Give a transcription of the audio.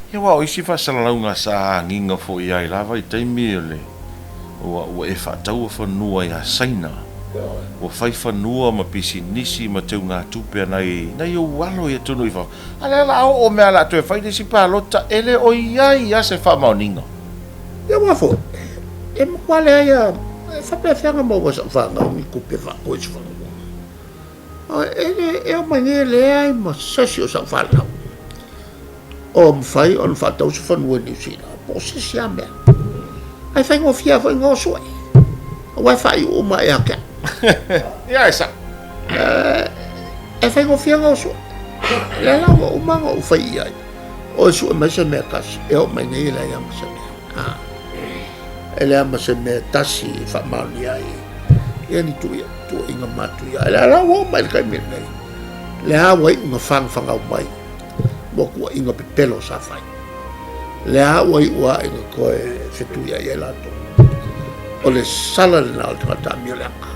Ia aua o isi faasalalauga sa agiga foi ai lava i taimi o le ua ua e faataua fanua ia Saina, ua fai fanua ma pisinisi ma teugatupe a nai nai ou alo i atunuu i fafo, a lea la a oo mea la toe fai le isi palota e le o i ai a se faamaoniga. Ia aua foi, e matua leai a e faapefea ona maua e sau fanau ni tupe faatoe i se fanua. E le e omai nei e leai ma se isi o sau fanau o mafai ona faatau se fanua i Niu Sila po o se isi lava mea. Ae faigofie lava foi ona o sue, aua e faaiu uma ia te au. Ia e sao. E faigofie ona o sue. O lea la ua uma ona ou fai i ai, o e sue mai se mea tasi, e oo mai nei e leai lava ma se mea. E leai ma se mea e tasi e faamaonia ai ia ni tuuaiga matuia. Ae o lea la ua oo mai i le taimi lenei, o lea ua iu ina fagafagau mai mo tuuaiga pepelo sa fai. O lea ua iu lava ina toe fetuiai ai latou. O le sala lena o le tagata amio leaga.